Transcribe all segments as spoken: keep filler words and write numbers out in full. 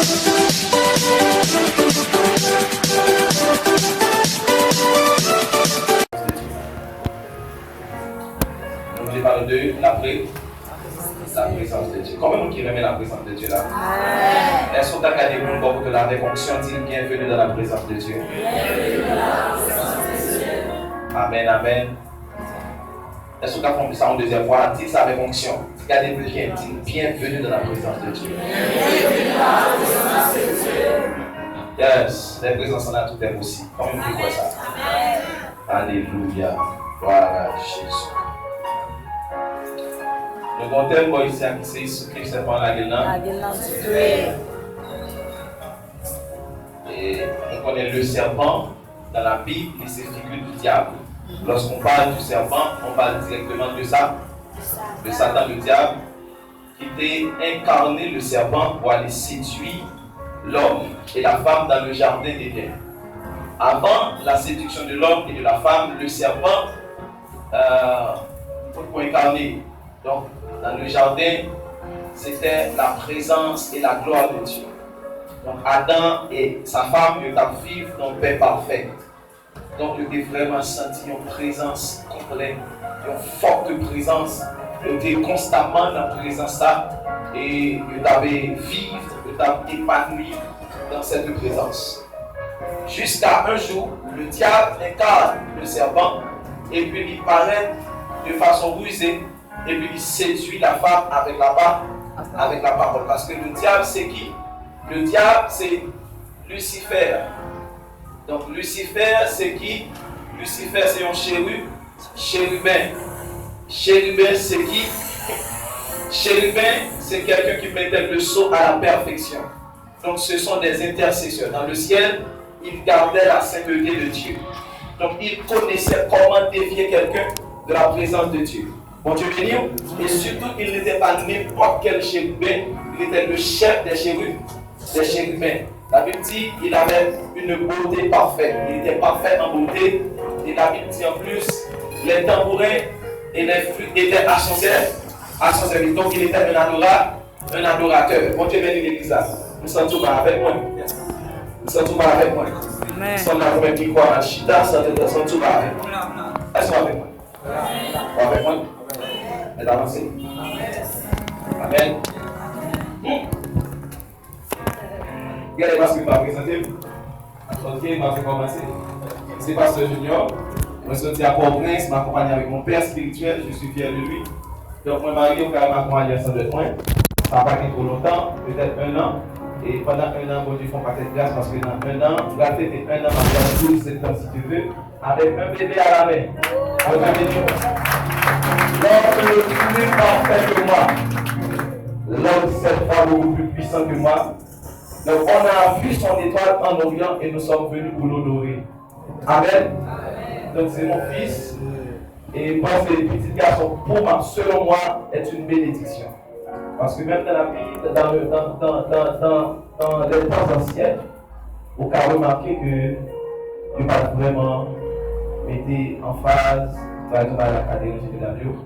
Nou vle pale de la pre-, la prezans de Dye. Konbyen moun ki renmen la prezans de Dye la? Èske w ta gade moun bò kote w la avèk onksyon, di, bienvenue dans la présence de Dieu? Amèn, amèn. Èske w ka fè sa yon dezyèm fwa? Di sa avèk onksyon. Di, gade byen, di, bienvenue dans la présence de Dieu. Yes, la prezans an a tout est possible. Konbyen moun ki kwè sa? Alelouya. Glwa a Jezi. Nou gen yon tèm bò isi a ki se sèpan lage l nan. Lage l nan dye. E nou konnen le serpent dans la Bible, li se figi du diable. Lorsqu'on parle du serpent, on parle directement de ça, de Satan le diable, qui était incarné le serpent pour aller séduire l'homme et la femme dans le jardin d'Éden. Avant la séduction de l'homme et de la femme, le serpent, euh, pour incarner, donc, dans le jardin, c'était la présence et la gloire de Dieu. Donk, Adan e sa fanm yo t ap viv nan yon pè pafè. Donk, yo te vrèman santi yon prezans konplè, yon fòt prezans. Yo te konstamman nan prezans sa, e yo t ap viv, yo t ap epanoui dans cette présence. Jusqu'à un jour, le diable incarne le serpent, et puis il paraît de façon rusée, et puis il séduit la femme avec la pa-, avec la parole. Parce que le diable, c'est qui? Le diable, c'est Lucifer. Donk, Lucifer, se ki? Lucifer, se yon chérub, chérubin. Chérubin, se ki? Chérubin, c'est quelqu'un qui mettait le sceau à la perfection. Donc, ce sont des intercesseurs. Dans le ciel, ils gardaient la sainteté de Dieu. Donc, ils connaissaient comment dévier quelqu'un de la présence de Dieu. Bondye beni w. Et surtout, il n'était pas n'importe quel chérubin, il était le chef des chérubins, des chérubins. La Bible dit, il avait une beauté parfaite. Il était parfait en beauté. Et la Bible dit en plus, les tambourins et les flûtes étaient à son service, à son service. Donc, il était un adora-, un adorateur. Bondye beni legliz la. M santi w pa avèk mwen. M santi w pa avèk mwen. Amèn. Santi w pa avèk mwen. Èske w avèk mwen? Ou avèk mwen? Mèt avanse. Amèn. Hmm. Gade, paske m pa prezante m. Ok, m ap kòmanse. Se Pastè Junior. Mwen soti a Pòtoprens, m akonpanye avèk mon père spirituel, je suis fier de lui. Donk, mwen marye, ou ka wè m akonpanye ansanm avèk mwen. Sa pa gen twò lontan, petèt un an. E pandan un an, Bondye fè yon pakèt gras, paske nan un an, m pral fete un an maryaj, douz septanm, si Dye vle. Avec un bébé à la main. Bondye beni w. Lorsque le plus parfait que moi, l'homme, cette femme beaucoup plus puissant que moi, donc on a vu son étoile en Orient et nous sommes venus pour l'honorer. Amen. Donc c'est mon fils. Et moi, c'est petit garçon, pour moi, selon moi, est une bénédiction. Paske menm nan lavi, dans le, dans, dans, dans, dans, dans les temps anciens, ou ka remake ke yo pa t vrèman mete anfaz, pa egzanp, a la kategori medam yo,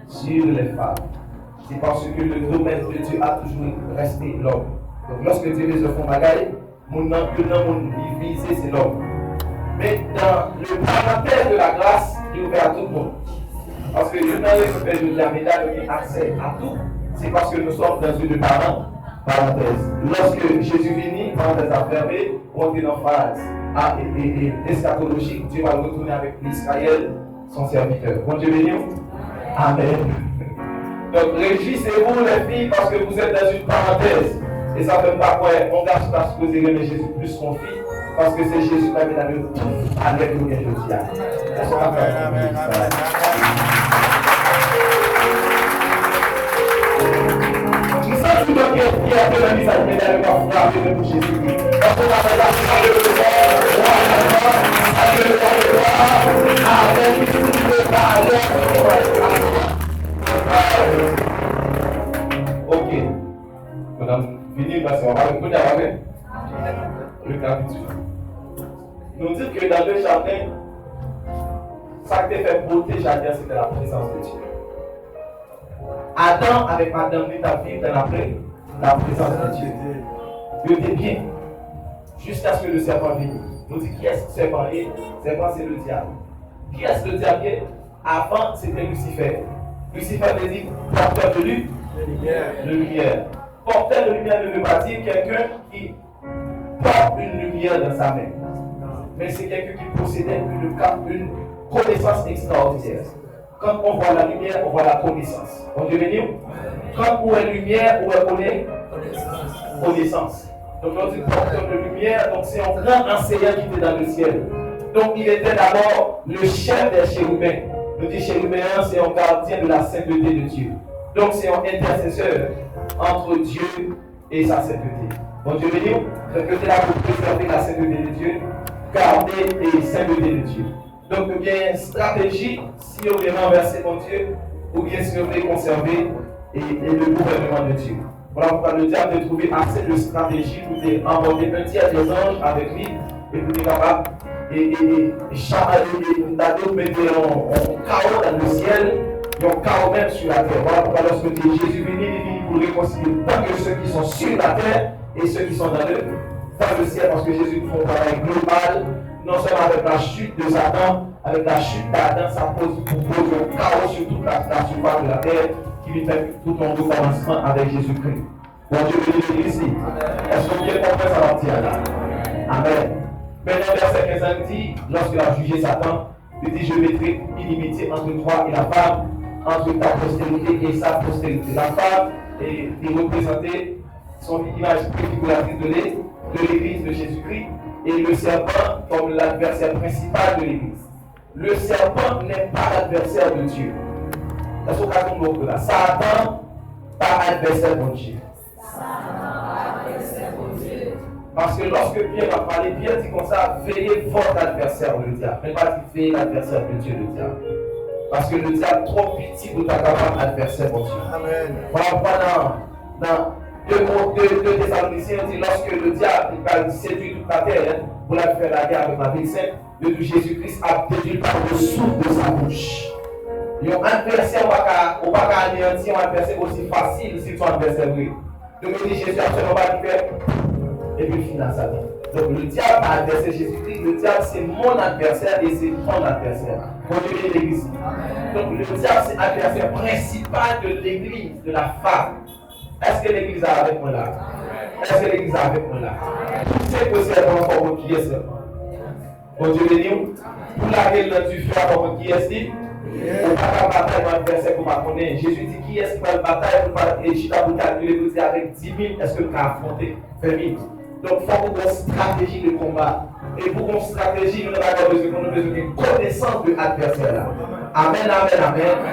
sur les femmes. C'est parce que le domaine de Dieu a toujours resté l'homme. Donc, lorsque Dieu bezwen fè yon bagay, moun nan, youn nan moun li vize, se lòm. Men, dans le parenthèse de la grâce, li ouvè a tout moun. Paske youn nan rezon ki fè jodi a medam yo gen aksè a tout, se paske nous sommes dans une paren-, parenthèse. Lorsque Jésus vini, parenthèse la fèmen, ou antre nan faz a, e, e, e, eskatolojik, Dye pral retounen avèk Israël, son serviteur. Bondye beni w. Amen. Donc, réjouissez-vous, les filles, parce que vous êtes dans une parenthèse. E sa fè m pa kwè yon gason ta sipoze renmen Jezi plis ke yon fi, paske se Jezi k ap mennen yo tout alè ke nou gen jodi a. Èske w ka fè yon ti sa? M santi m gen yon fyète nan vizaj medam yo k ap frape men pou Jezikri. Èske w ka fè sa? Alelouya. Avèk tout le palè. Ok. Pandan m vini, m panse w ap avèk kounye a, w avèk? Rekapitile. Nou di ke dans le jardin, sa ki te fè bote jaden an, se te la prezans de Dye. Adan avèk madanm li t ap viv nan la pre-, la prezans de Dye. Yo te byen. Jiskaske le sèpan vini. Nou di, kiyès sèpan ye? Sèpan se le dyab. Kiyès le dyab ye? Avan, se te Lisifè. Lisifè vle di pòtè de li, de limyè. Pòtè de limyè ne veut pas dire quelqu'un qui porte une lumière dans sa main. Mais c'est quelqu'un qui possédait une, cap- une connaissance extraordinaire. Quand on voit la lumière, on voit la connaissance. Bondye beni w. Quand ou wè limyè, ou wè kone-, konesans. Donc, on dit porteur de lumière, donc c'est un grand enseignant qui était dans le ciel. Donc, il était d'abord le chef des chérubins. Nou di chérubin, c'est un gardien de la sainteté de Dieu. Donc, c'est un intercesseur entre Dieu et sa sainteté. Bondye beni w. Donk, yo te la pou prezève la sainteté de Dieu, gade e sainteté de Dieu. Donk, yo gen estrateji si yo vle ranvèse Bondye oubyen si yo vle konsève e, e le gouvènman de Dieu. Voilà pourquoi le diable te trouvé assez de stratégie pour te emporter un tiers des anges avec lui et pour te kapab e, e, e, cha- e, e, gade ou mete yon, yon kawo nan le ciel, yon kawo menm sur la terre. Voilà pourquoi lorsque Jésus vini, li vini pou rekonsilye tant que ceux qui sont sur la terre et ceux qui sont dans le, dans le ciel, parce que Jésus fè yon travay global, non seulement avec la chute de Satan, avec la chute d'Adam, sa poze, pou poze yon kawo sur toute la, la surface de la terre, ki vin fè tout yon rekòmansman avec Jésus-Christ. Bondye beni legliz li. Èske w byen konprann sa m ap di a la? Amèn. Men nan vèsè kenz la, li di, lorsque l ap jije Satan, li di, je mettrai inimitié entre toi et la femme, entre ta postérité et sa postérité. La femme, e, li reprezante, son imaj prefiguratris de le, de l'église de Jésus-Christ, et le serpent comme l'adversaire principal de l'église. Le serpent n'est pas l'adversaire de Dieu. Èske w ka konprann la? Satan pa advèsè Bondye. Paske lòske Pyè ap pale, Pyè di konsa, veillez votre adversaire, le diable. Men l pa di veillez l'adversaire de Dieu, le diable. Paske le diable twò piti pou ta kapab advèsè Bondye. Amèn. Voilà pourquoi dans, dans deux, Cor- deux, deux Thessaloniciens, il dit, lorsque le diable il va séduire toute la terre, hein, pour la faire la guerre avec la ville sainte, yo di Jezikri ap detwi l pa le souffle de sa bouche. Yon advèsè, ou pa ka, ou pa ka aneyanti yon advèsè osi fasil si l se yon advèsè vre. Donk, yo di Jezi ap sèlman ba li fè, epi l fin a Satan. Donk, le diable pa advèsè Jezikri, le diable se mon adversaire et c'est ton adversaire. Bondye beni legliz li. Donk, le diable se advèsè prensipal de legliz, de la femme. Èske legliz la avèk mwen la? Èske legliz la avèk mwen la? Pouse pou sèpan an fò konn kiyès sèpan. Bondye beni w. Pou lage l nan dife a, fò konn kiyès li. Ou pa ka batay yon advèsè ke w pa konnen. Jezi di, kiyès ki pral batay pou pa e chita pou kalkile pou di avèk di mil, èske m ka afwonte ven mil? Donk, fòk ou gen yon strateji de konba. E pou gen yon strateji, youn nan bagay ou bezwen konnen, ou bezwen gen konesans de advèsè la. Amèn, amèn, amèn.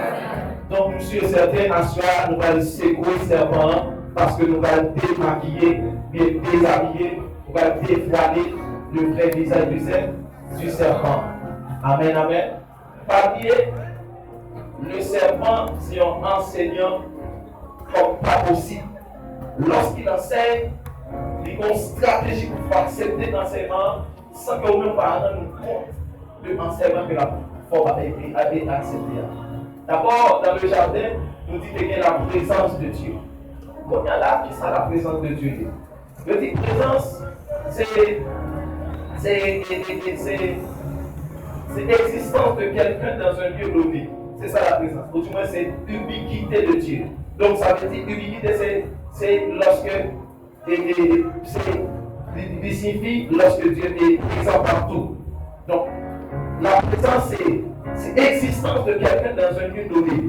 Donk, m si e sèten, aswè a, nou pral sekwe sèpan an, paske nou pral demakiye, byen dezabiye, nou pral devwale le vrai visage du sè-, du serpent. Amèn, amèn. Pa bliye, le serpent, se yon ansèyan kòm pa posib. Lorsqu'il enseigne, li gen yon strateji pou fè w aksepte ansèyman an, san ke ou menm ou pa rann ou kont de ansèyman ke l ap fè w pa e, e, e aksepte a. Dabò, dans le jardin, nou di te gen la présence de Dieu. Kounye a la, kisa la présence de Dieu ye? Yo di prezans, se, se, e, e, e, se, se egzistans de quelqu'un dans un lieu donné. Se sa la prezans. Ou di mwen, se ubikite de Dieu. Donk, sa vle di, ubikite, se, se lòske, e, e, e, se, li, li siyifi lòske Dye e prezan patou. Donk, la prezans, se, se egzistans de quelqu'un dans un lieu donné.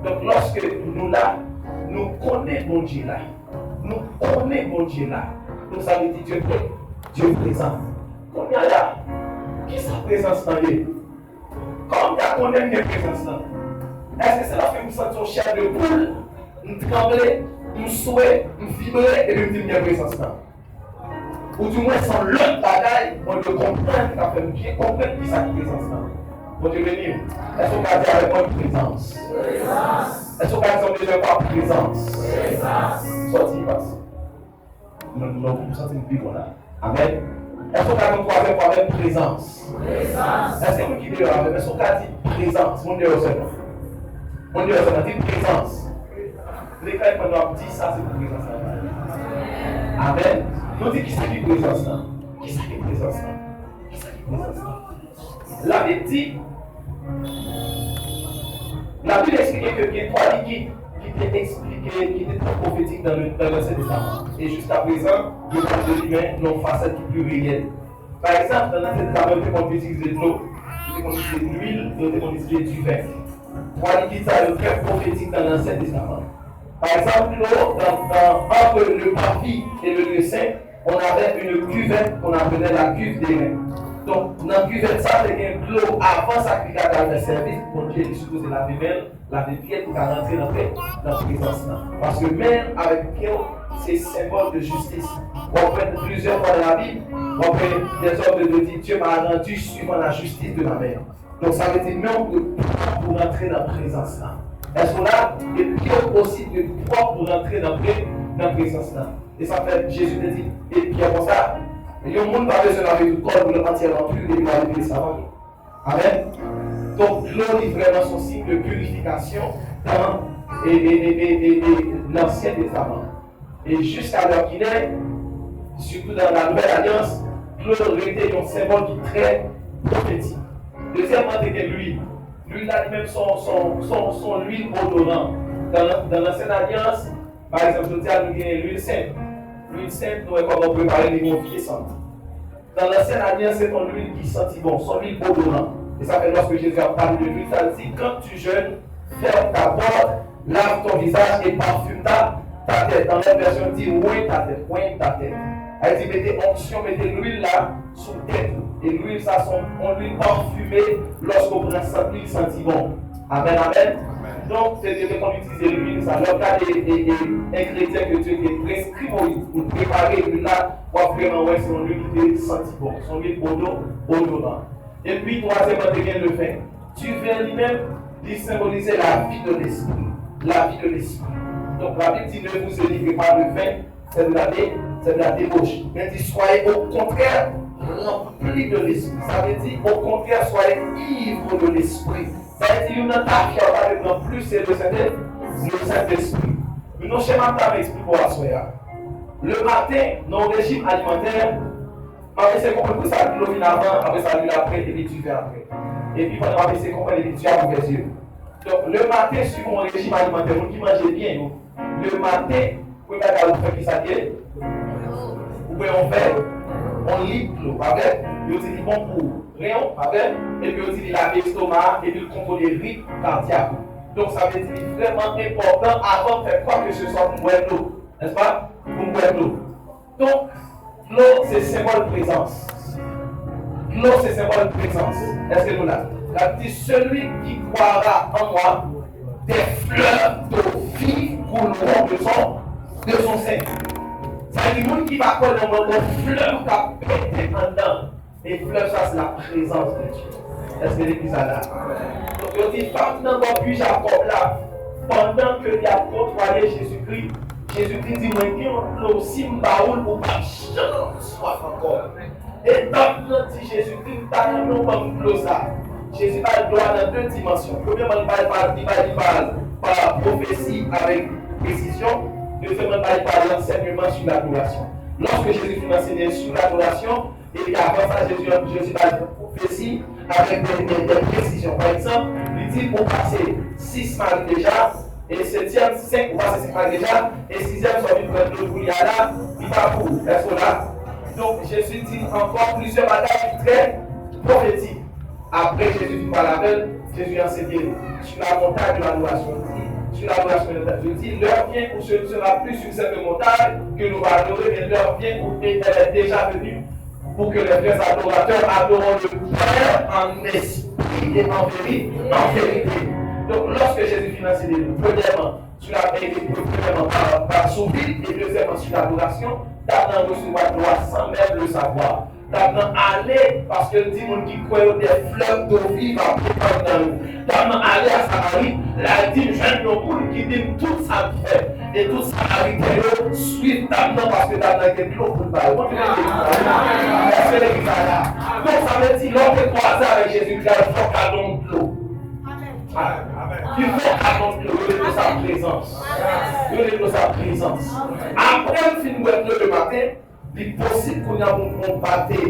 Donk, lòske nou la, nou konnen Bondye la. Nou konnen Bondye la. Donk, sa vle di Dye pre-, Dye prezan. Kounye a la, kisa prezans lan ye? Kòman m ka konnen m gen prezans lan? Èske se lòske m santi yon chè de poul, m tranble, m swe, m vibre, epi m di m gen prezans lan? Ou di mwen se yon lòt bagay, mwen dwe konprann, ki ka fè m byen konprann kisa ki prezans lan. Bondye beni w. Èske w ka di avèk mwen prezans? Èske w ka di yon dezyèm fwa prezans? Sòti pase. Non, non, m santi m pi bon la. Amèn. Èske w ka di yon twazyèm fwa menm prezans? Èske moun ki deyò avè m, èske w ka di prezans? Moun deyò sèlman. Moun deyò sèlman, di prezans. Lekòl pandan w ap di sa, se pou prezans la. Amèn. Nou di, kisa ki prezans lan? Kisa ki prezans lan? Kisa ki prezans lan? Labib di, Labib eksplike ke gen twa likid ki te eksplike, ki te trè pwofetik nan le, nan Lansyen Testaman. E jiska prezan, yo pa li men nan yon fasèt ki pi reyèl. Pa egzanp, nan Lansyen Testaman, yo te konn itilize dlo, yo te konn itilize lwil, yo te konn itilize diven. Twa likid sa yo trè pwofetik nan Lansyen Testaman. Pa egzanp, dlo, dans, dans, entre le parvis et le lieu saint, on avait une cuvette qu'on appelait la cuve d'airain. Donk, nan kivèt sa, te gen dlo avan sakrifikatè a fè sèvis, Bondye li sipoze lave men l, lave pye l pou ka rantre nan pre, nan prezans lan. Paske men avèk pye w, se senbòl de jistis. W ap wè plizyè fwa nan Labib, w ap wè des hommes de Dieu dit, Dieu m'a rendu suivant la justice de ma mère. Donk, sa vle di men w dwe pwòp pou rantre nan prezans lan. Èske w la? E pye w osi dwe pwòp pou rantre nan pre, nan prezans lan. E sa fè Jezi te di, e Pyè konsa, yon moun pa bezwen lave tout kò l pou l antyèman pi depi l lave pye l savan. Amèn. Donk, dlo li vrèman se yon siy de pirifikasyon nan, e, e, e, e, e, e Lansyen Testaman. E jiska lè ki lè, sitou nan la Nouvèl Alyans, dlo rete yon senbòl ki trè pwofetik. Dezyèmman, te gen lwil. Lwil la li menm se yon, se yon, se yon, se yon lwil odoran. Nan, nan Lansyen Alyans, pa egzanp, jodi a nou gen lwil sent. Lwil sent, nou wè kòman yo prepare li, gen yon vye sant. Nan Lansyen Alyans, se yon lwil ki santi bon, se yon lwil odoran. E sa fè lòske Jezi ap pale de lwil sa, l di, quand tu jeûnes, ferme ta porte, lave ton visage et parfume ta, ta tête. Nan lòt vèsyon, l di, oint ta tête, oint ta tête. Sa vle di, mete onksyon, mete lwil la sou tèt ou. E lwil sa, se yon, yon lwil pafime, lòske w pran sant li, li santi bon. Amèn, amèn. Donk, se yo te konn itilize lwil sa. Lè w gade, e, e, engredyan ke Dye te preskri Moyiz pou l prepare lwil la, w ap vrèman wè se yon lwil ki te santi bon. Se yon lwil odo, odoran. Epi, twazyèmman, te gen leven. Diven li menm, li senbolize lavi de lespri. Lavi de lespri. Donk, Labib di, ne vous enivrez pas de vin, c'est de la dé-, c'est de la débauche. Men di, soyez au contraire remplis de l'esprit. Sa vle di, au contraire, soyez ivres de l'esprit. Sa vle di, youn nan tafya w ta dwe pran plis, se le Sentespri. Le Sentespri. Men yon chema m ta vle eksplike w aswè a. Le maten, nan yon rejim alimantè, m ap eseye konprann poukisa dlo vin avan, apre sa lwil apre, epi diven apre. Epi pandan m ap eseye konprann, epi di a ouvè zye. Donk, le maten, swivan yon rejim alimantè, moun ki manje byen yo, le maten, premye bagay ou fè, kisa l ye? Ou bwè yon vè, yon lit dlo, pa vre? Yo di li bon pou ren w, pa vre? Epi yo di li lave estoma, epi l kontwole ritm kadyak ou. Donk, sa vle di li vrèman enpòtan avan m fè kwa ke se swa pou m bwè dlo, nèspa? Pou m bwè dlo. Donk, dlo se senbòl prezans. Dlo se senbòl prezans. Èske nou la? L ap di, celui qui boira en moi, des fleuves d'eau vive couleront de son, de son sein. Sa vle di, moun ki pa kwè nan mwen, gon flèv k ap pete anndan. E flèv sa, se la prezans de Dye. Èske legliz la la? Donk, yo di, fanm nan bò pwi Jakòb la, pandan ke li ap kotwaye Jezikri, Jezikri di, mwen gen yon dlo, si m ba ou l, ou p ap janm swaf ankò. E dam nan di Jezikri, m ta renmen w ban m dlo sa. Jezi ba l dlo a nan de dimansyon. Premyèman, li ba l pa, li ba l, li ba l pa pwofesi avèk presizyon. Dezyèmman, li ba l pa lansèyman sou ladorasyon. Lòske Jezi fin ansenye sou ladorasyon, epi avan sa, Jezi, Jezi ba l pwofesi avèk de, de, de presizyon. Pa egzanp, li di, ou pase sis mari deja, e setyèm, senk, ou pase senk mari deja, e sizyèm, sa w vin pran dlo pou li a la, li pa pou ou. Èske w la? Donk, Jezi di ankò plizyè bagay ki trè pwofetik. Apre Jezi fin pale avè l, Jezi ansenye l. Sur la montagne de l'adoration, il dit, sur l'adoration de Dieu, il dit, l'heure vient où ce ne sera plus sur cette montagne que l'on va adorer, mais l'heure vient où elle est déjà venue pour que les vrais adorateurs adorent le Père en esprit et en véri-, en vérité. Donk, lòske Jezi fin ansenye nou, premyèman, sou la, e, e, premyèman, pa, pa sou vin, e dezyèmman, sou ladorasyon, dam nan resevwa dlo a sans même le savoir. Dam nan ale, paske l di moun ki kwè yo, des fleuves d'eau vive ap desann nan yo. Dam nan ale a Samari, l al di m jwenn yon moun ki di m tout sa l fè. E tout Samariten yo swiv dam nan, paske dam nan gen dlo pou l ba yo. Kontinye legliz la, wi. Èske legliz la la? Donk, sa vle di, lè w te kwaze avèk Jezikri a, l fè w kado yon dlo. Li fè w kado yon dlo, yo rele sa prezans. Yo rele sa prezans. Apre m fin bwè dlo le maten, Li posib kounye a pou m pran yon pate.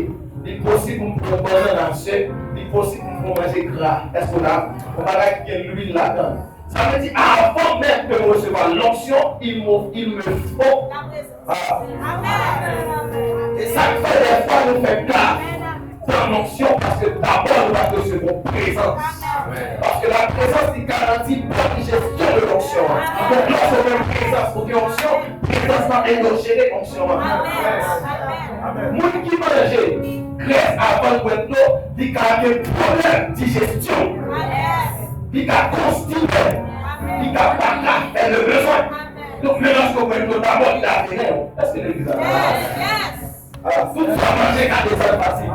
Li posib pou m pran yon bannann ase. Li posib pou m pran yon manje gra. Èske w la? Yon bagay ki gen lwil ladan l. Sa vle di, avan menm ke m resevwa lonksyon, il me, il me faut. Ah. E sa k fè dèfwa nou fè gaf nan lonksyon, paske dabò nou pa resevwa prezans. Paske laprezans li garanti bòn jesyon de lonksyon an. Donk, lè w gen prezans, ou gen onksyon, prezans lan ede w jere onksyon an. Moun ki manje grès avan l bwè dlo, li ka gen pwoblèm dijesyon. Li ka konstipe. Li ka pa ka fè le bezwen. Donk, men lòske w bwè dlo dabò, li lave ren w. Èske legliz la la? Ah, tout sa manje ka desann fasil.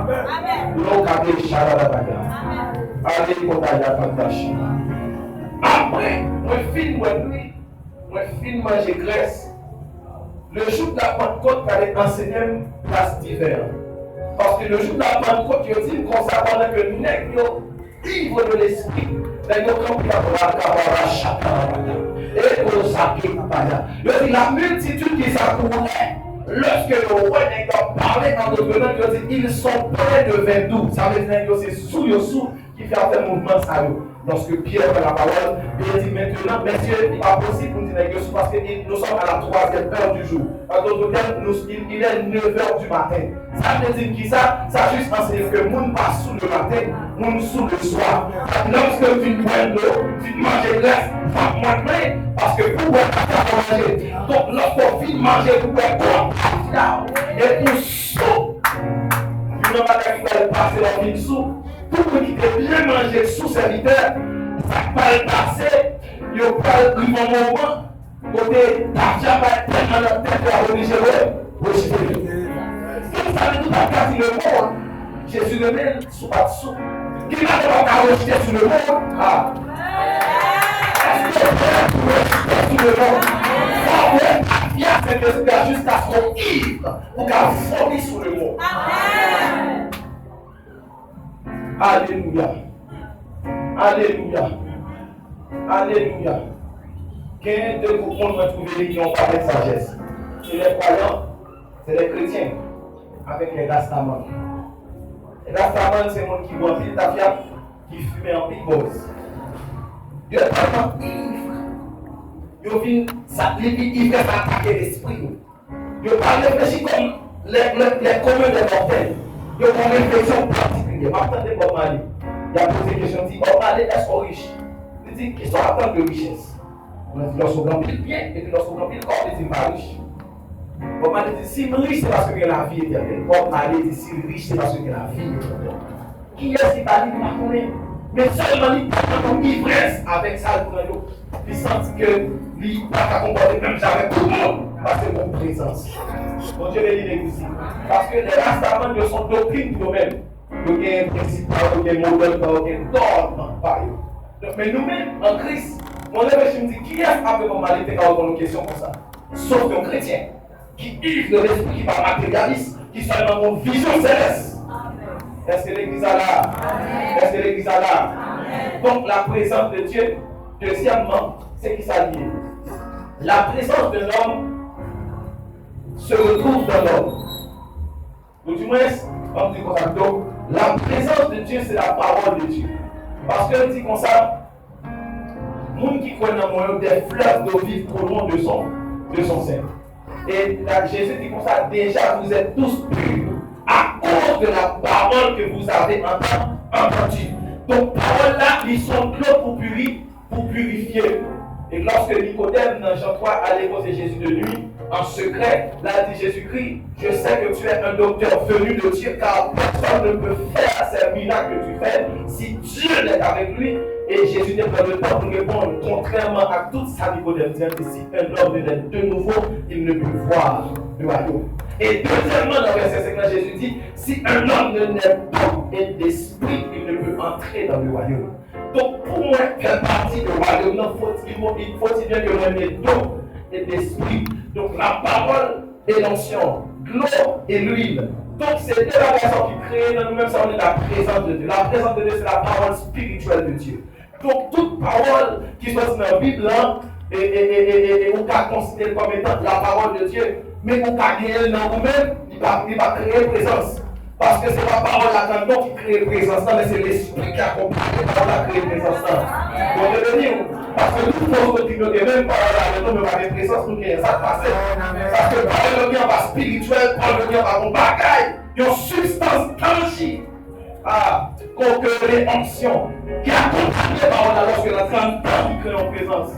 Lè w ka beni, shalababaya. Ale, kota, ya, fantashi. Apre, mwen fin bwè dlo, mwen fin manje grès. Le jou de la Pentecôte, pral ansenye m plas diven an. Paske le jou de la Pentecôte, yo di m konsa, pandan ke nèg yo ivre de lespri, nèg yo kanpe ap rakabara chakarabata. E kozake paya. Yo di la miltitid ki sa koule, lòske yo wè nèg yo ap pale an dòt lang, yo di, ils sont pleins de vin doux. Sa vle di nèg yo se sou yo sou ki fè ap fè mouvman sa yo. Lorsque Pierre pran la parole, Pierre dit, maintenant, messieurs, il n'est pas possible pour dire que je suis parce que nous sommes à la troisième heure du jour. En d'autres termes, nous, il, il est neuf heures du matin. Sa vle di ki sa? Sa jis ansenye ke moun pa sou le maten, moun sou le swa. Lòske m fin bwè dlo, fin manje grès, m ap mwen plen, paske pou bwè pa fè manje. Donk, lòske w fin manje, pou bwè, kò ap down, epi w sou. Youn nan bagay ki pral pase lè w fin sou, pou moun ki te byen manje sou sèvitè, sa k pral pase, yo pral rive yon moman kote tafya pral tèlman nan tèt yo ap oblije re-, rejte li. Donk sa vle di w pa ka di le mond, Jezi renmen l, sou pa t sou. Gen bagay w pa ka rejte sou le mond. Ah. Èske w prè pou rejte sou le mond? Fò w bwè tafya Sentespri a jiskaske w iv, pou w ka vomi sou le mond. Alelouya. Alelouya. Alelouya. Gen de gwoup moun mwen twouve li gen yon pakèt sajès. Se lè kwayan, se lè kretyen, avèk lè rastaman. Lè rastaman se moun ki bwè anpil tafya, ki fimen anpil bòz. Yo tèlman iv, yo vin, sa, li, li, ivrès la atake lespri yo. Yo pa reflechi kòm lè, lè, lè komen dè mòtèl. Yo gon refleksyon patikilye. M ap tande Bob Marley. Y ap poze kesyon, di, Bob Marley, èske w rich? Li di, kisa w atann de richès? Mwen di, lòske w gen anpil byen, epi lòske w gen anpil kòb, li di, m pa rich. Bob Marley di, si m rich, se paske gen lavi etènèl. Bob Marley di, si l rich, se paske gen lavi etènèl. Kiyès ki ba li, m pa konnen. Men sèlman li tèlman nan ivrès avèk sa l pran yo, li santi ke li pa ka konpòte menm jan avèk tout moun, paske gon prezans. Bondye beni legliz li. Paske lè rastaman yo se yon doktrin pou yo menm. Yo gen prensip pa yo, yo gen modèl pa yo, yo gen dògma pa yo. Donk, men nou menm, an Kris, mwen reflechi, m di, kiyès apre Bob Marley te ka reponn yon kesyon konsa? Sof yon kretyen ki iv de lespri, ki pa materyalis, ki sèlman gon vizyon selès. Èske legliz la la? Èske legliz la la? Donk, la prezans de Dye, dezyèmman, se ki sa l ye? La présence de l'homme se retrouve dans l'homme. Ou di mwen, an di konsa, donk, la présence de Dieu, c'est la parole de Dieu. Paske l di konsa, moun ki kwè nan mwen yo, des fleuves d'eau vive couleront de son, de son sein. E la, Jezi di konsa, déjà vous êtes tous purs à cause de la parole que vous avez enten-, entendue. Donk, pawòl la, li se yon dlo pou piri, pou pirifye. E lòske Nikodèm, nan Jan twa, ale koze Jezi de nwi, an sekrè, l al di Jezikri, je sais que tu es un docteur venu de Dieu, car personne ne peut faire ces miracles que tu fais si Dieu n'est avec lui. E Jezi te pran le tan pou reponn, kontrèman ak tout sa Nikodèm di an, que si un homme ne naît de nouveau, il ne peut voir le royaume. E dezyèmman, nan vèsè senk lan, Jezi di, si un homme ne naît d'eau et d'esprit, il ne peut entrer dans le royaume. Donk, pou mwen fè pati de wayòm nan, faut-il, il faut-il bien que mwen gen don e lespri. Donk, la parole et l'onction, dlo e lwil. Donk, se de bagay sa ki kreye nan nou menm sa yo rele la présence de Dieu. La présence de Dieu, c'est la parole spirituelle de Dieu. Donk, tout pawòl ki soti nan Bib lan, e, e, e, e, e, e ou ka konsidere l kòm etan la parole de Dieu, Men ou ka genyen l nan ou menm, li pa, li pa kreye prezans. Paske se pa pawòl la anndan w ki kreye prezans lan, men se Lespri ki akonpaye pawòl la kreye prezans lan. Bondye beni w. Paske nou fè yon kote nou gen menm pawòl la anndan nou, men pa gen prezans nou genyen. Sa k pase? Paske pawòl yo gen anba espirityèl, pawòl yo gen anba yon bagay, yon sibstans tanjib. Ah, koke le onksyon ki akonpanye pawòl la lòske l antre anndan w, li kreye yon prezans.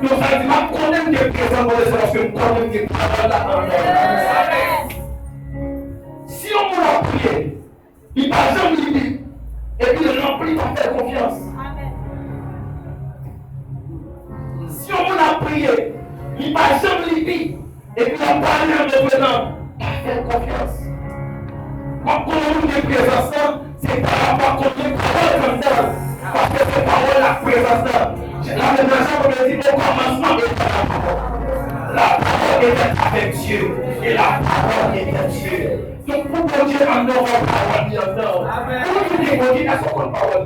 Donk, sa vle di, m ap konnen m gen prezans Bondye, se lòske m konnen m gen pawòl la anndan m. Si yon moun ap priye, li pa janm li Bib, epi l ranpli pa fè l konfyans. Si yon moun ap priye, li pa janm li Bib, epi l ap pale an revenan, pa fè l konfyans. W ap konnen moun gen prezans lan, se pa rapò ak konbyen pawòl k anndan l, paske se pawòl la k prezans lan. Jan, la menm jan Bondye di, au commencement était la parole. La parole était avec Dieu, et la parole était Dieu. Donk, pou Bondye anndan w, fò pawòl li anndan w. Ou menm ki gen Bondye, èske w konn pawòl?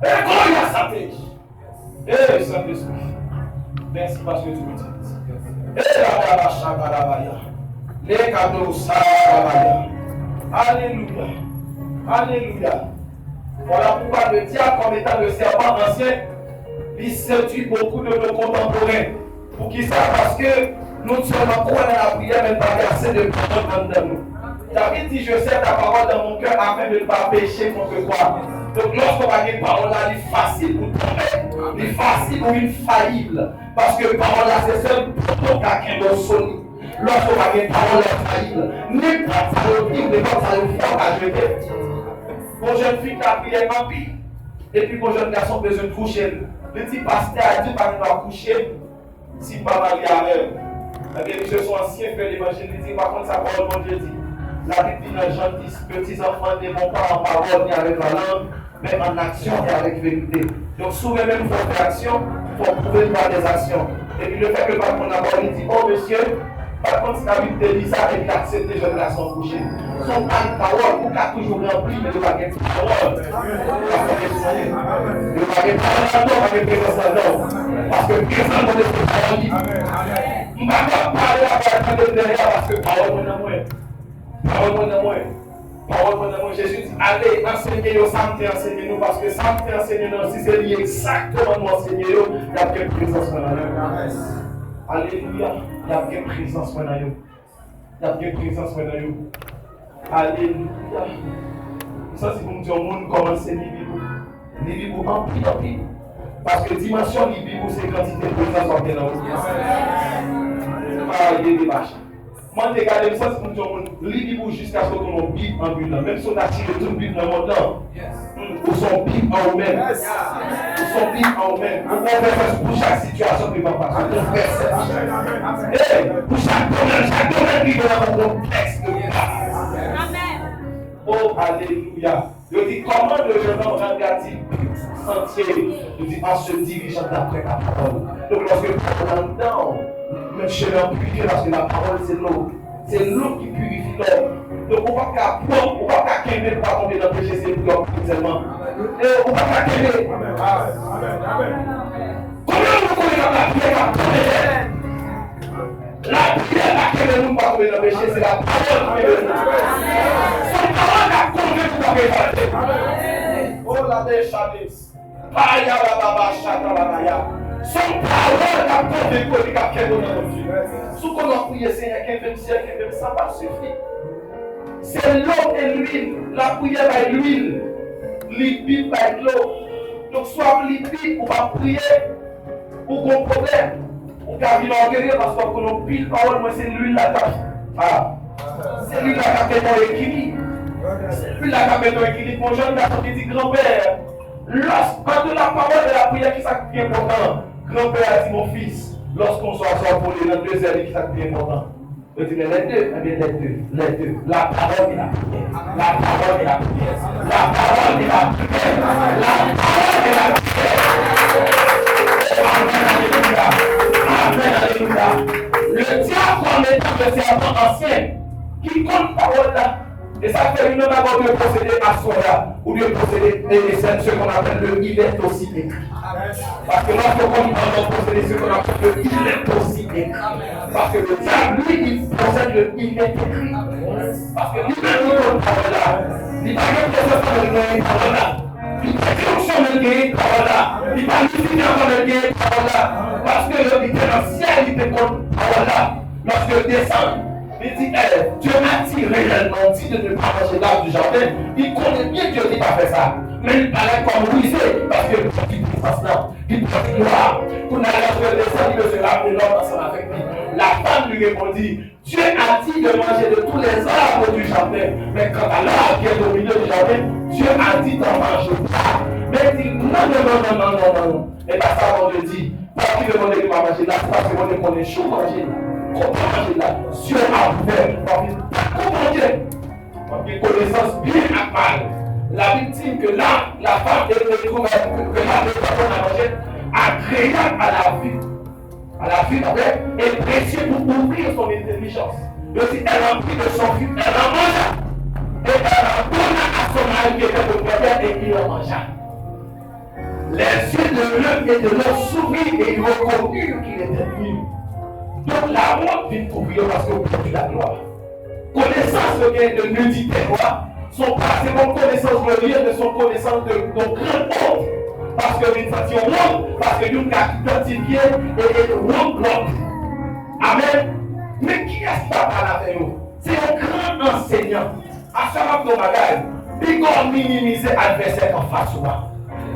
E glòria Santespri. E Santespri. Mèsi paske tou pitit. E la la la chaka la baya. Le kado sa la baya. Alelouya. Alelouya. Voilà pourquoi le diable, comme étant le serpent ancien, li sedui beaucoup de nos contemporains. Poukisa? Paske nou sèlman kwè nan lapriyè, men n pa gen ase de pawòl anndan nou. David di, je serre ta parole dans mon cœur afin de ne pas pécher contre toi. Donk, lòske w pa gen pawòl la, li fasil pou w tonbe, li fasil pou w vin fayib. Paske pawòl la se sèl poto k ka kenbe w solid. Lòske w pa gen pawòl la, w fayib. Nenpòt sa yo di w, nenpòt sa yo fè w, w ka jete. Gon jèn fi k ap priye anpil, epi gon jèn gason bezwen kouche l. Li di, pastè a di w pa gen dwa kouche m si m pa marye avè l. Ebyen, misye se yon ansyen frè levanjil, li di, pa konn sa pawòl Bondye di. Labib di nan Jan dis, petits enfants, n'aimons pas en parole ni avec la langue, mais en action et avec vérité. Donk, si w renmen m, fò w fè aksyon, fò w pwouve m pa dèzaksyon. Epi lefètke l pa t konn lapawòl, li di, o mesye, pa t konn si Labib te di sa, epi l aksepte jèn gason kouche. Se yon pawòl, ou ka toujou ranpli, men yo pa gen pawòl. Yo pa gen pawòl. Yo pa gen pawòl ladan w, pa gen prezans ladan w. Paske prezans Bondye se pawòl li. M pa ka pale la, pa tande dèyè, paske pawòl mwen nan mwen. Pawòl mwen nan mwen. Pawòl mwen nan mwen. Jezi di, ale, ansenye yo sa m te ansenye nou, paske sa m te ansenye nou, si se li egzakteman nou ansenye yo, y ap gen prezans mwen nan yo. Alelouya. Y ap gen prezans mwen nan yo. Y ap gen prezans mwen nan yo. Alelouya. M santi pou m di yon moun kòmanse li Bib ou. Li Bib ou anpil, anpil. Paske dimansyon li Bib ou se kantite prezans w ap gen nan ou. Aye, debache. Mwen te gade, m santi pou m di yon moun, li Bib ou jiskaske w tounen yon Bib anbilan. Menm si w ta tire tout Bib nan mond lan, hmm, ou se yon Bib an ou menm. Ou se yon Bib an ou menm. Ou gon vèsè pou chak sitiyasyon ke w ap pase. Ou gon vèsè. Hey, pou chak domèn, chak domèn ki gen nan ou gon tèks de baz. O, alelouya. Yo di, comment le jeune homme regarde-t-il but sentier? Yo di, en se dirigeant d'après ta parole. Donk, lòske pawòl la anndan w, men chemen an pirifye, paske lapawòl se lo. Se lo ki pirifye lòm. Donk, ou p ap ka pran, ou p ap ka kenbe pou pa tonbe nan peche, se priyè w ap priye sèlman. E ou p ap ka kenbe. Konbyen moun konnen k ap lapriyè k ap tonbe nèt? Lapriyè pa kenbe moun pa tonbe nan peche, se lapawòl ki kenbe moun. Se yon pawòl k ap konvenk ou pa revolte. O la de chades. Paya la baba chata la baya. Se yon pawòl k ap konvenk ou epi k ap kenbe w nan Bondye. Si w konn w ap priye, Senyè, kenbe m, Senyè, kenbe m, sa p ap sifi. Se lo e lwil. Lapriyè bay lwil. Li Bib bay dlo. Donk, si w ap li Bib, ou p ap priye, ou gon pwoblèm. Ou ka vin ògeye paske w ap konn yon pil pawòl, mwen se lwil la k ap, ah, se lwil la k ap mete w ekilib. Se lwil la k ap mete w ekilib. Gon jèn gason ki di, granpè, lòske, entre la parole et la prière, kisa k pi enpòtan? Granpè a di, mon fils, lorsqu'on soit envolé dans deux heures, kisa k pi enpòtan? Yo di, men les deux, ebyen, les deux, les deux. La parole et la prière. La parole et la prière. La parole et la prière. La parole et la prière. Amen, alelouya. Amen, alelouya. Le diable, comme étant le serpent ancien, ki konn pawòl la, E sa k fè youn nan bagay ou dwe posede aswè a, ou dwe posede, e, e, se, ce qu'on appelle le il est aussi écrit. Paske lòske w konn pale, w posede ce qu'on appelle le il est aussi écrit. Paske le diable, lui, il possède le il est écrit. Paske li menm, li konn pawòl la. Li pa gen prezans nan li, men pawòl la. Li pa gen onksyon, men gen pawòl la. Li pa mizik ankò, men gen pawòl la. Paske li te nan syèl, li te konn pawòl la. Lòske l desann, li di, eh, Dieu a dit réellement, dit de ne pas manger l'arbre du jardin. Li konnen byen Dye di pa fè sa. Men li parèt kòm rize, paske li pèdi prezans lan. Li pèdi glwa. Kounye a, lòske l desann, li bezwen raple lòm ansanm avèk li. La femme lui répondit, Dieu a dit de manger de tous les arbres du jardin, mais quant à l'arbre qui est au milieu du jardin, Dieu a dit d'en manger pas. Men li di, non, non, non, non, non, non, non, non. E pa sa Bondye di. Pou ki Bondye di pa manje la, se paske Bondye konnen jou w manje la. Kote w manje la, zye w ap ouvè, w ap vin dakò Bondye. W ap gen konesans byen ak mal. Labib di ke la, la femme est trouvée, que la personne à manger agréable à la vue, à la vue, et précieux pour ouvrir son intelligence. Yo di, elle en prit de son fruit, elle en mangea. Et elle en donna à son mari qui était auprès d'elle, et il en mangea. Les yeux de l'un et de l'autre s'ouvrirent et ils reconnurent qu'il était nu. Donk, lawont vin kouvri yo paske yo pèdi laglwa. Konesans yo gen de nidite yo a, se pa, se pa yon konesans glorye, men se yon konesans de, de gran wont. Paske yo vin santi yon wont, paske youn ka idantifye e, e wont lòt. Amèn. Men kiyès k ap pale avè yo? Se yon gran ansenyan. Aswè m ap di w yon bagay, piga w minimize advèsè k anfas ou a.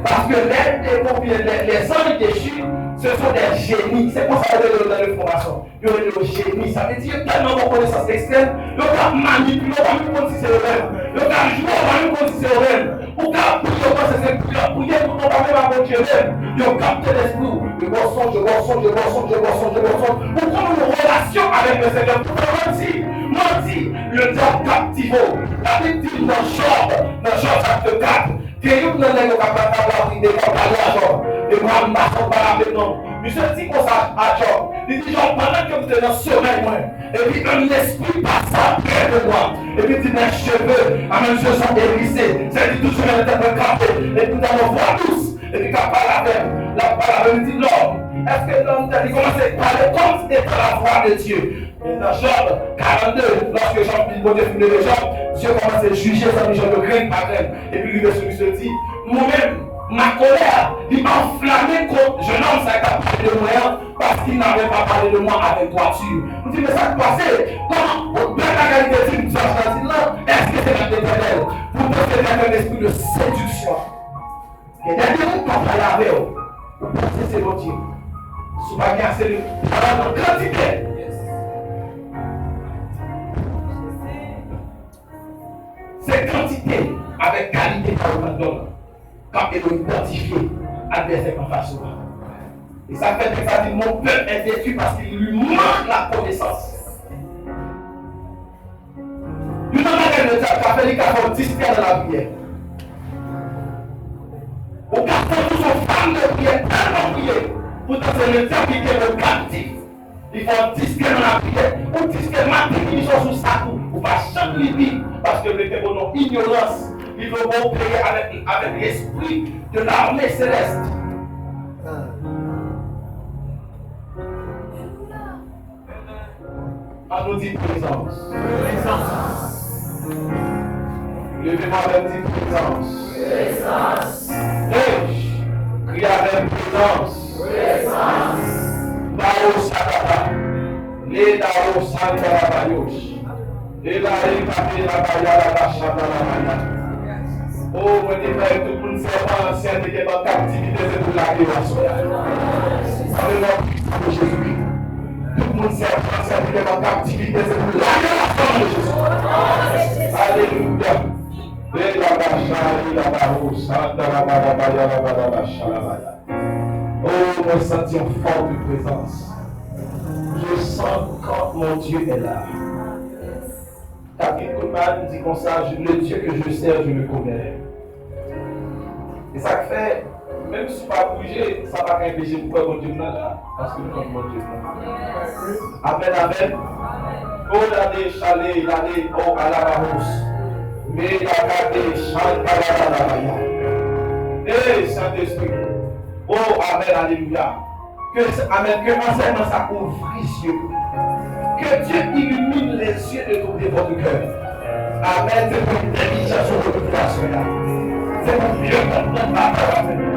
Paske les démons oubyen les, les anges déchus, ce sont des génies. Se konsa yo rele yo nan le franc-maçon. Yo rele yo jeni. Sa vle di yo tèlman gen konesans ekstrèm, yo ka manipile, ou pa menm konn si se yo menm. Yo ka jwe, ou pa menm konn si se yo menm. Ou ka priye, ou panse se priye w ap priye, poutan w pa menm a Bondye menm. Yo kapte lespri w. Yo ba w sonj, yo ba w sonj, yo ba w sonj, yo ba w sonj, yo ba w sonj. Ou konn ou gen yon relasyon avèk le Senyè. Poutan manti, manti, le dyab kaptive w. Labib di nan Jòb, nan Jòb chapit kat, gen youn nan nèg yo k ap matab labri devan palè a Jòb. E mwen, m pa fè w pa raple non. Misye di konsa a Jòb. Li di, Jòb, pandan ke m te nan somèy mwen, et puis un esprit passa près de moi. Et puis il dit, mes cheveux, à mes yeux sont hérissés. Sa vle di tout cheveux nan tèt mwen kanpe. Et puis il entend une voix douce. Et puis k ap pale avè m. L ap pale avè m, li di, l'homme, est-ce que l'homme t'a dit, kòmanse pale comme étant la voix de Dieu. Nan Jòb karannde, lòske Jòb, Bondye fin leve Jòb, Dye kòmanse jije zanmi Jòb yo grenn pa grenn. Epi rive sou misye, di, mwen menm, ma colère, li anflame kont jennonm sa k ap pale de mwen an, parce qu'il n'avait pas parlé de moi avec droiture. M di, men sa k pase? Kòman, bèl bagay li te di m, Dye a chwazi l lan, èske se nèg Letènèl? Poutan se nèg yon espri de séduction. Gen de moun k ap pale avè w, ou panse se Bondye. Si w pa gen ase de pawòl nan kantite, se kantite avèk kalite pawòl k ap nan w k ap ede w idantifye advèsè k anfas ou a. E sa k fè tèks la di, mon peuple est détruit parce qu'il lui manque la connaissance. Youn nan bagay le dyab ka fè, li ka fè w distrè nan lapriyè. Ou ka santi w se yon fanm de priyè, tèlman w priye, poutan se le dyab ki kenbe w kaptif. Li fè w distrè nan lapriyè, ou distrè maten, midi, swa sou sa kou, ou pa janm li Bib, paske l vle kenbe w nan inyorans, li vle w opere avèk, avèk lespri de l'armée céleste. An nou di prezans. Prezans. Leve men avè m, di prezans. Prezans. Hey! Kriye avè m, prezans. Prezans. Bawo sakata. Le dawo santa la bayos. E la e kape la baya la bachata la baya. O, mwen te fè tout moun sèpan ansyen te gen nan kaptivite, se pou lage yo aswè a. Alelouya, pou Jezikri. Tout moun sèpan ansyen te gen nan kaptivite, se pou lage yo aswè a, nan Jezi. Alelouya. E la bacha, e la baro, santa la baya la baya la baya. O, mwen santi yon fòt prezans. Je sens quand mon Dieu est là. Katrin Kuhlman di konsa, le Dieu que je sers, je le connais. E sa k fè, menm si w pa bouje, sa pa ka enpeche m kwè Bondye m nan la, paske m konn Bondye m nan. Amèn, amèn. O, lade, chale, lade, o, alabahos. Meyakate chantalalabaya. Ey, Sentespri. O, amèn, alelouya. Ke, amèn, ke ansèyman sa ouvri zye nou. Que Dieu illumine les yeux de ton, de votre cœur. Amèn. Se pou entèlijans ou revelasyon la. Se pou mye konprann batay la, Senyè.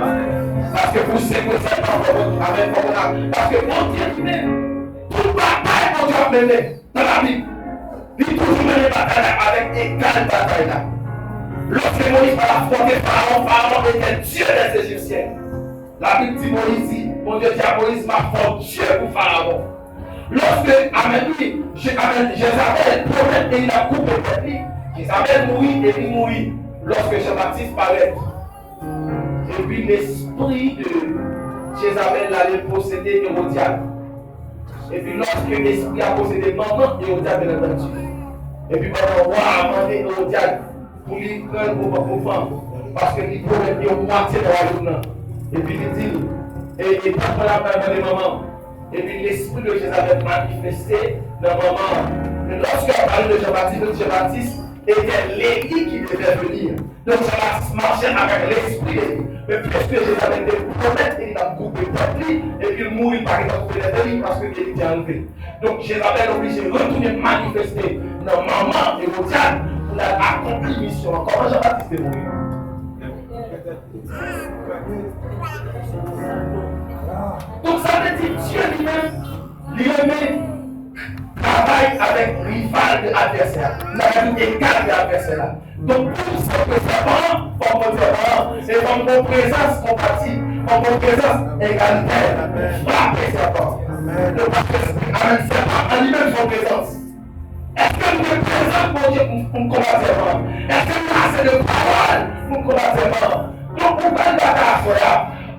Paske pou sekwe sèlman, fò Bondye, amèn, fò Bondye. Paske Bondye li menm, tout batay Bondye ap mennen nan Labib, li toujou mennen batay la avèk egal batay la. Lorsque Moïse al afronte Pharaon, Pharaon était Dieu des Égyptiens. Labib di Moyiz di, Bondye di a Moyiz, "M ap fè w dye pou Farawon." Lòske, amèn, wi, Je-, amèn, Jezabèl pwomèt e li t ap koupe tèt li, Jezabèl mouri e li mouri. Lòske Jan Batis parèt, epi lespri de Jezabèl la ale posede Ewodyad. Epi lòske lespri a posede manman Ewodyad, byenantandi, epi pandan wa a mande Ewodyad pou li pran l pou, pou fanm, paske li pwomèt li yon mwatye nan wayòm nan. Epi li di l, e, e tank mwen la pral mande manman. Epi lespri de Jezabèl manifeste nan manman an. Men lòske yo pale de Jan Batis, yo di Jan Batis était l'Élie qui devait venir. Donk Jan Batis mache avèk lespri Eli. Men piske Jezabèl te pwomèt Eli t ap koupe tèt li, epi l mouri, li pa gentan koupe tèt Eli, paske Eli te anlve. Donk, Jezabèl oblije retounen manifeste nan manman Ewodyad pou l al akonpli misyon an. Kòman Jan Batis te mouri? Donk, sa vle di Dye li menm, li renmen travay avèk rival de advèsè a. N a di egal de advèsè la. Donk, pou m sekwe sèpan an, fò m pran sèpan an, e fò m gon prezans, fò m pati, fò m gon prezans egalitè, frape sèpan an. Donk, paske, amèn, sèpan an li menm se yon prezans. Èske m gen prezans Bondye pou, pou m konbat sèpan an? Èske m gen ase de pawòl pou m konbat sèpan an? Donk, ou pral batay aswè a,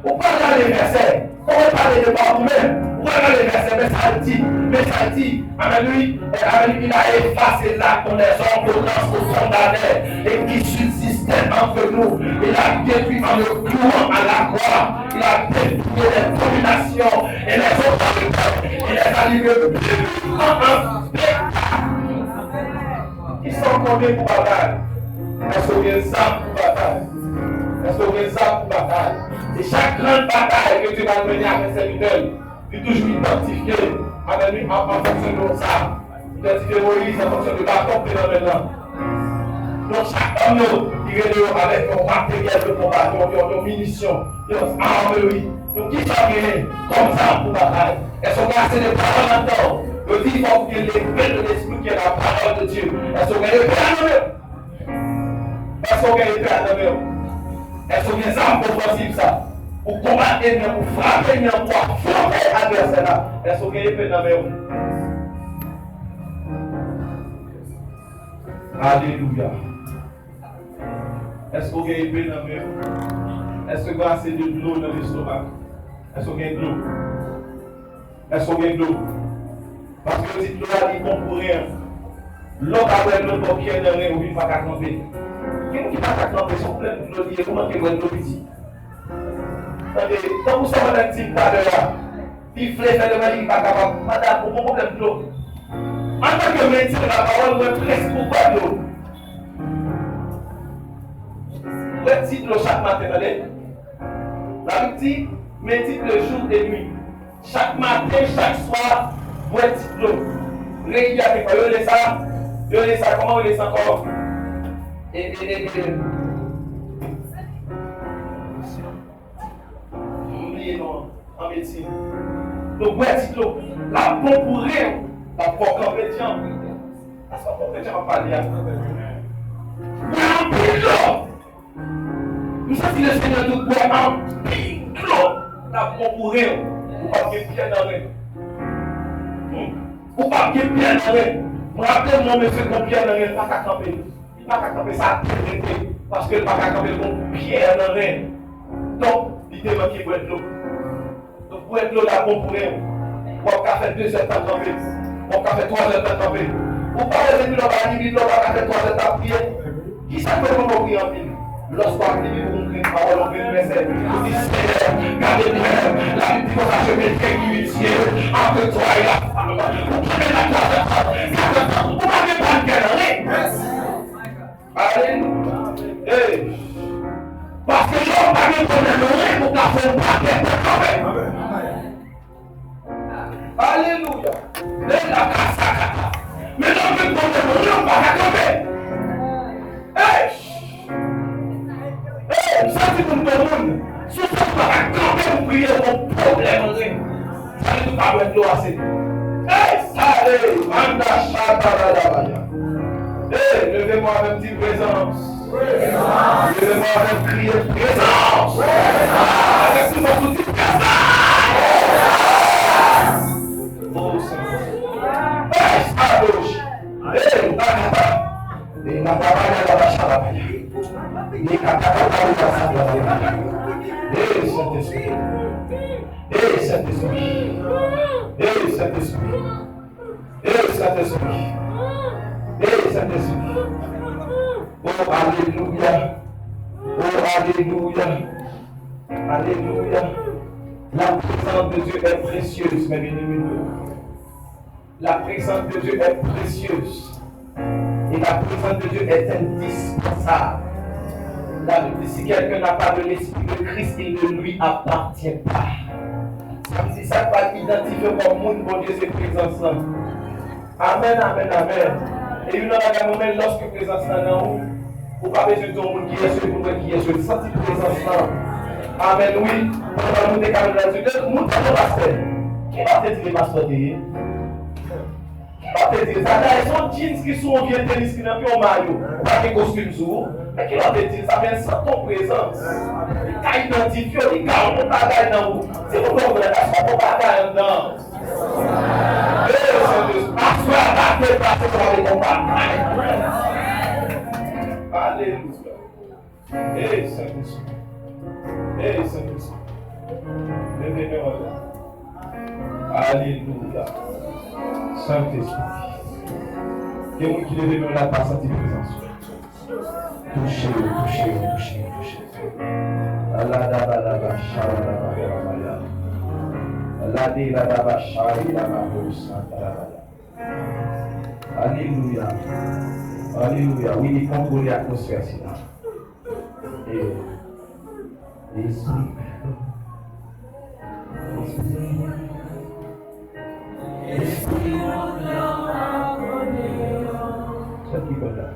ou pral rale vèsè. Ou pral pale de pa ou menm, ou pral rale vèsè, men sa l di, men sa l di. Amèn, wi. Amèn, wi. Il a effacé l'acte dont les ordonnances nous condamnaient et qui subsistaient entre nous. Il a détruit en le clouant à la croix. Il a dépouillé les dominations et les autorités. Il les a livrées publiquement en spectacle. Kisa w konnen pou batay? Èske w gen zam pou batay? Èske w gen zam pou batay? E chak gran batay ke Dye pral mennen avèk sèvitè l, li toujou idantifye, amèn, wi, an, an fonksyon de yon zam. Idantifye Moyiz an fonksyon de baton k te nan men l lan. Donk, chak òm yo, li rele yo avèk yon materyèl de konba, yon, yon, yon minisyon, yon zam, wi. Donk, kisa w genyen kòm zam pou batay? Èske w gen ase de pawòl anndan w? Yo di, fòk ou gen lepe de lespri ki la pawòl de Dye. Èske w gen lepe a nan men w? Èske w gen epe a nan men w? Èske w gen zam ofansiv sa? Pou konbat ènmi an, pou frape ènmi an, pou afwonte advèsè la. Èske w gen epe nan men w? Alelouya. Èske w gen epe nan men w? Èske w gen ase de dlo nan lestomak? Èske w gen dlo? Èske w gen dlo? Paske yo di dlo a li bon pou ren an. Lè w pa bwè dlo, w bò pyè nan ren, ou vin pa ka kanpe. Gen moun ki pa ka kanpe, se yon pwoblèm dlo li ye, ou manke bwè dlo piti. Tande, tankou sa madanm di m talè a, li vle fè demen, li pa kapab. Madanm, ou gon pwoblèm dlo. Antanke medyen lapawòl, mwen prèske pou bwè dlo. Bwè ti dlo chak maten, tande. Labib di, médite le jour et nuit. Chak maten, chak swa, bwè ti dlo. Regilyèman, yo rele sa, yo rele sa, kòman yo rele sa ankò? E, e, e, e. M bliye non an, an medsin. Donk, bwè ti dlo. L ap bon pou ren w. L ap fè w kanpe djanm. Èske w konprann sa m ap pale a? Bwè anpil dlo. M santi Lesenyè di w bwè anpil dlo, l ap bon pou ren w. Ou p ap gen pyè nan ren. Hmm? Ou p ap gen pyè nan ren. Mwen raple m yon mesye gon pyè nan ren, li pa ka kanpe. Li pa ka kanpe, sa ap rete. Paske li pa ka kanpe, li gon pyè nan ren. Donk, li te manke bwè dlo. Donk, bwè dlo la bon pou ren w. W ap ka fè dezèdtan kanpe. W ap ka fè twazèdtan kanpe. Ou pa wè depi lè w pa gen Bib la, w pa ka fè twazèdtan ap priye? Kisa k fè w poko priye anpil? Lòske w ap li Bib ou, ou gen pawòl, ou gen vèsè, ou di, "Senyè, gade byen, Labib di konsa, je mettrai inimitié entre toi et la femme." Ou kenbe la twazèdtan, katrèdtan, ou pa gen pal kè nan ren. Yes. Alelouya. Kriye pou pwoblèm ren. Sa li tou pa dwèt dlo ase. Ey, sale, manda chata la la baya. Ey, leve men w avè m, di prezans. Leve men w avè m, kriye prezans. Avèk tout fòs ou di prezans. Oh, Senyè. Ey, sadoch. Ey, bagaba. Ey, la babaya, la bachalabaya. Ey, katakata, la bachalabaya. Ey, Sentespri. Ey, Sentespri. Ey, Sentespri. Ey, Sentespri. Ey, Sentespri. Oh, alelouya. Oh, alelouya. Alelouya. La présence de Dieu est précieuse, mes bien-aimés. La présence de Dieu est précieuse. Et la présence de Dieu est indispensable. La Bible dit, si quelqu'un n'a pas de l'Esprit de Christ, il ne lui appartient pas. Sa vle di, sa k pral idantifye w kòm moun Bondye se prezans lan. Amèn, amèn, amèn. E youn nan bagay mwen renmen, lòske prezans lan nan ou, ou pa bezwen di yon moun kiyès yo ye pou nou wè kiyès yo ye. Santi prezans lan. Amèn, wi. Pandan nou te ka menm la di, moun sa se pastè. Ki lè w te di se pastè w te ye? Ki lè w te di sa? Dayè, se yon jeans ki sou yon vye tenis ki nan pye yon mayo. Ou pa gen kostim sou ou. Men ki lè w te di sa? Men l santi yon prezans. Li ka idantifye w, li ka yon bagay nan ou. Di moun nan, frè, èske w gon bagay anndan? Ey, Sentespri, aswè a, pa deplase pou ale gon bagay. Alelouya. Ey, Sentespri. Ey, Sentespri. Leve men w la. Alelouya. Sentespri. Gen moun ki leve men w la, pa santi prezans ou. Touche yo, touche yo, touche yo, touche yo. Aladabadaba, shaladabadabaya. Alade, ladaba, shaladabadabaya. Alelouya. Alelouya. Wi, li kontwole atmosfè sila. E, Lespri. Lespri. Lespri. Sa ki bon la?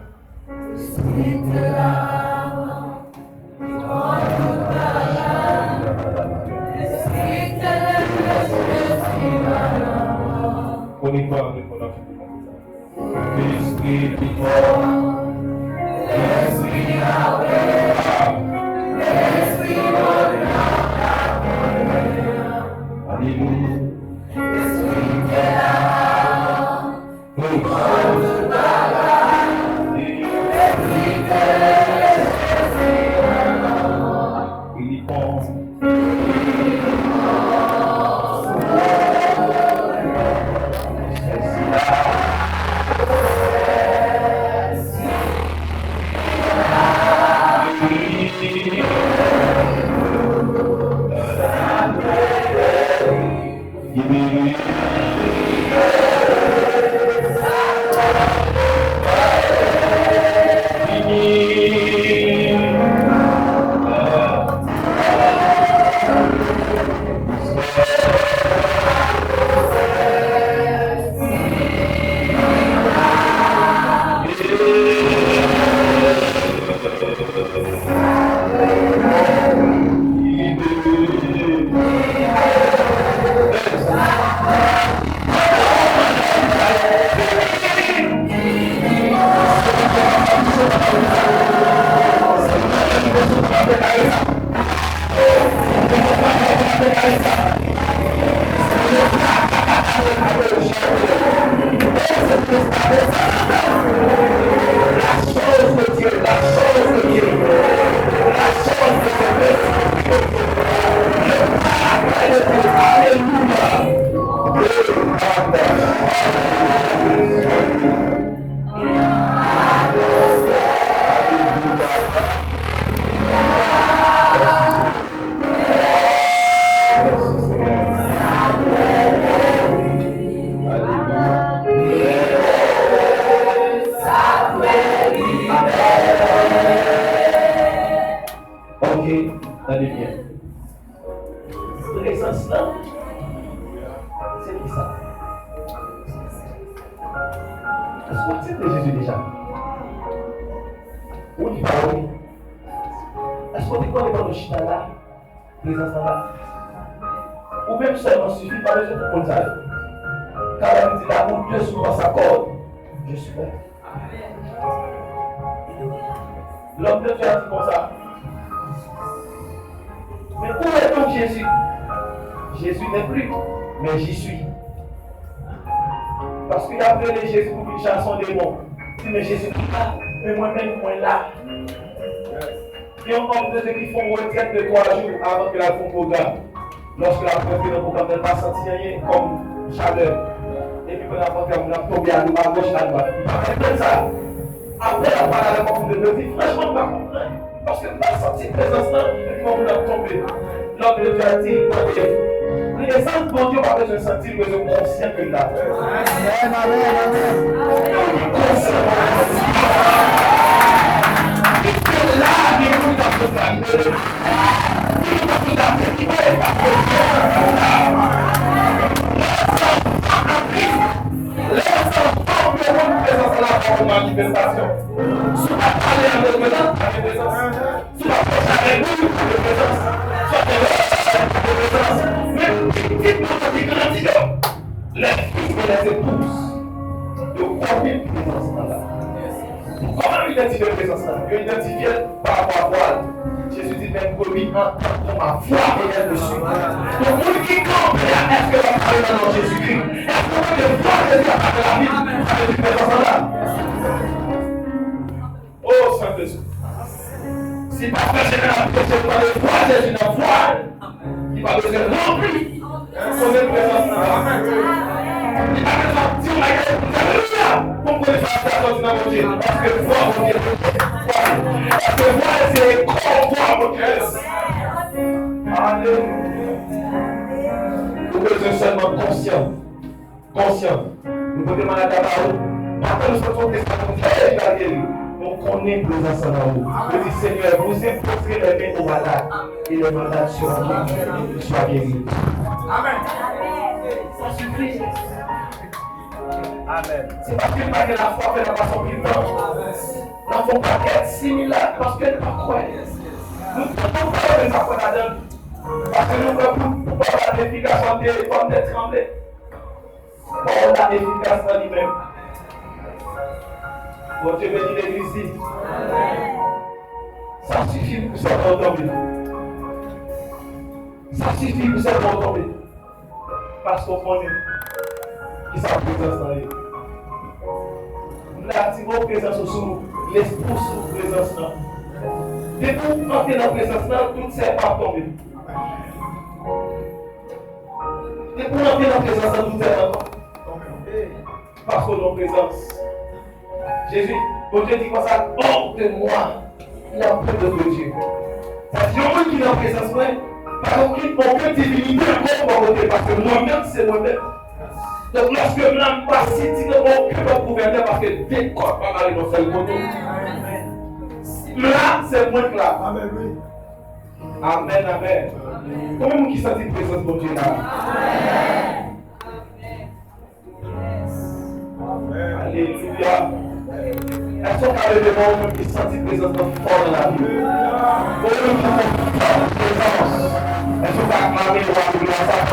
Konekte avèk mwen nan fè. Lespri ki fò. Lespri Yahweh. Lespri Yahweh. Alelouya. Ok, tande byen. Prezans lan, se ki sa? Èske w aksepte Jezi deja? Ou di pa wi. Èske w te konnen pandan w chita la, prezans lan la? Ou menm sèlman sifi, pa bezwen tout moun sa yo. Kara di, l'amour de Dieu surpasse la corde. Je suis prêt. Lòm de Dye a di konsa, mais où est donc Jésus? Jésus n'est plus, mais j'y suis. Paske y ap rele Jezi pou vin chase yon demon. Di, men Jezi pa la, men mwen menm, mwen la. Gen yon òm de Dye ki fè yon retrèt de twa jou avan ke l al fè yon pwogram. Lòske l ap rantre nan pwogram nan, l pa santi anyen kòm chalè. Epi pandan l ap rantre, moun ap tonbe a dwat, a gòch, a dwat. Li pa konprann sa. Apre l ap pale avèk yon moun de Dye, li di, franchman, m pa konprann. Paske m pa santi prezans lan, epi yon moun ap tonbe. Lòm de Dye a di, tande, prezans Bondye w pa bezwen santi, w bezwen konsyan ke l la. Amèn, amèn, amèn. Lè w vin konsyan, w ap santi. Li te la, li te la, li te la. Lè sa w pa antre nan prezans la, w ap manifestasyon. Si w pa pale avèk prezans, pa gen prezans. Si w pa pale avèk moun, pa gen prezans. Si w pa gen rèv, pa gen prezans. Men pitit nou ki grandi yo, les fils et les épouses, yo konnen prezans lan la. Kòman yo idantifye prezans lan? Yo idantifye l pa rapò a vwa l. Jezi di, mes brebis entendent ma voix et elles me suivent. Donk, moun ki kanpe a, èske w ap pale nan non Jezikri? Èske w tande vwa Jezi ap pale lavi? Sa vle di prezans lan la. Oh, Sentespri. Si pastè jeneral preche, tande vwa Jezi nan vwa l. Li pa bezwen ranpli. Konnen prezans nan. Li pa bezwen di yon bagay pou di, alelouya, pou m konnen sa sa soti nan Bondye. Paske vwa Bondye. Paske vwa se kò vwa Bondye. Alelouya. Ou bezwen sèlman konsyan. Konsyan. Nou pote maladi a ba ou. Pa tann ou santi yon tèst la konn fè evanjil. Nou konnen prezans lan nan ou. Yo di, Seigneur, vous imposerez les mains aux malades et les malades seront guéris. Soient guéris. Amèn. Sa sifi. Amèn. Se paske n pa gen lafwa fè n ap pase anpil tan. N ap fè yon pakèt similat paske n pa kwè. Nou tout nou kwè men n pa kwè ladan l. Paske nou kwè pou, pou pawòl la efikas, fò n te, fò n te tranble. Pawòl la efikas nan li menm. Bondye beni legliz li. Sa sifi pou sèlman w tonbe. Sa sifi pou sèlman w tonbe. Paske w konnen kisa prezans lan ye. M la di, mo prezans ou sou, lespri w sou prezans lan. Depi w antre nan prezans lan, tout sèpan ap tonbe. Depi w antre nan prezans lan, tout sèpan ap tonbe. Paske w nan prezans. Jezi, Bondye di konsa, hors de moi, il n'y a point d'autre Dieu. Sa di, yon moun ki nan prezans mwen, pa gen okenn, okenn divinite ankò pou mwen kote, paske mwen menm, se mwen menm. Donk, lòske m la, m pa sitire okenn lòt gouvènè, paske de kòd pa mare nan sèl kote. M la, se mwen k la. Amèn, amèn. Konbyen moun ki santi prezans Bondye la? Alelouya. Èske w ka leve men w, ou menm ki santi prezans lan fò nan lavi w? Ou menm ki santi fòs prezans. Èske w ka aklame w alelouya sa?